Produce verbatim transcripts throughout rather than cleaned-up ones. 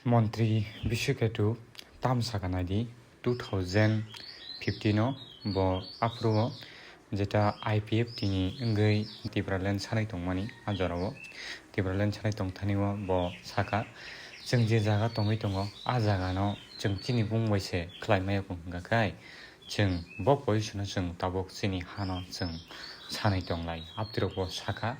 Montri Bishu Ketu tam saka naidi two thousand fifteen o bo aphuru o jeta I P F T ni wngwi Tipraland sanai tongmani a jorao Tipraland sanai tongthani o bo saka chwng je jaga tongwi tongo a jaga no chwng chini bumung bai se khlai maya kung hwnkha khai chwng bo position o chwng tabuk chini hano chwng sanai tonglai abtirok bo saka.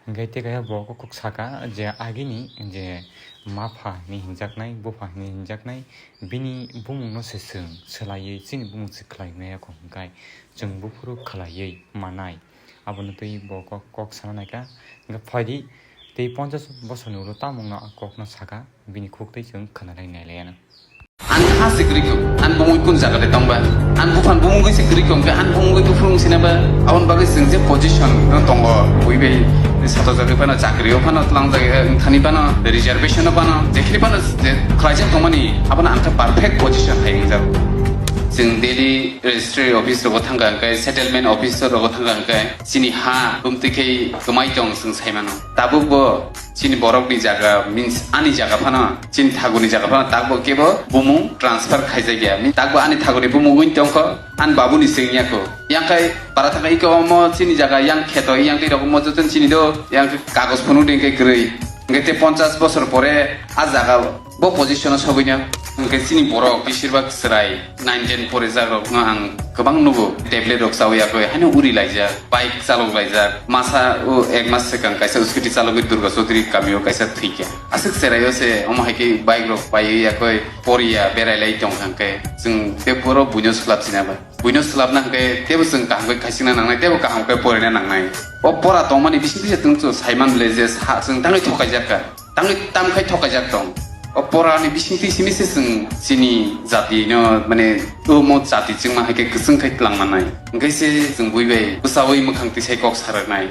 Hingke tei kaya bo kok saka je agini je mapha hinwi hinjaknai, bupha hinwi hinjaknai, bini bumungno se chwng swlaiwi chini bumung se khlai maya kho hwnkhe chwng buphuru khlaiwi manai. Abono twi bo kok, kok sana naikha. Hingke phaidi tei ponchash bosorni ulo tamungno a kokno saka, bini khuk twi chwng khwnalai nailaiano. Ang ha se kwrwi kho, ang bumui kun jaga de tongba, ang buphan bumungwi se kwrwi kho, hwnkhe ang bumungwi buphuru wng sinaba, aboni bagwi chwng je position no tongo, bui bai sato jagwi phano chakri o phano tlang jagwi, eh, thani phano reservation o phano, jekhri phano je khlaijak tongmani, abono ang khe perfect position hai wngjak. Chwng daily registry office rogo thangkha hwnkhe, settlement office rogo thangkha hwnkhe, chini ha bumtwi khe kwmai tong chwng sai mano. Tabuk bo chini borokni jaga means ani jaga phano, chini thaguni jaga phano takbo kebo bumung transfer khaijakya. Takbo ani thaguni bumung wng tongkho, ani babuni se wngya kho. Yang khai para thangkha iko omo chini jaga yang kheto yang twi rok omo joto chini do, yang kagoj phunuk de hwnkhe kwrwi. Hwnkhe tei ponchash bosor pore a jaga bo position o sogwino. Hwnkhe chini borok besirbak chwrai nine ten pore jak rokno ang kwbang nugo, tablet rok chawi yakwi haino uri laijak. Bike chalok laijak, masa o ek mas swkang kaisa scooty chalogwi Durga Chaudhary kamio kaisa thwikha. Aswk cheraio se omo hai khe bike rok paiwi yakoi poriya berai lai tong kha hwnkhe chwng tei borok buino swlap sina ba. Buino swlapna hwnkhe teibo chwng kaham khe khaichikna nangnai, teibo kaham khe porina nangnai. O pora tongmani bisingtwi se chwng chwng saiman le je sa chwng tangwi thokaijak kha. Tangwi tamkhai thokaijak tong. O porani bisingtwi simi se chwng chini jatino, mane, omo jati chwngma hai khe kwchwng khai twlang mannai. Hwnkhe se chwng bui bai bwchaui mwkhang twi sai kok sa rwnai.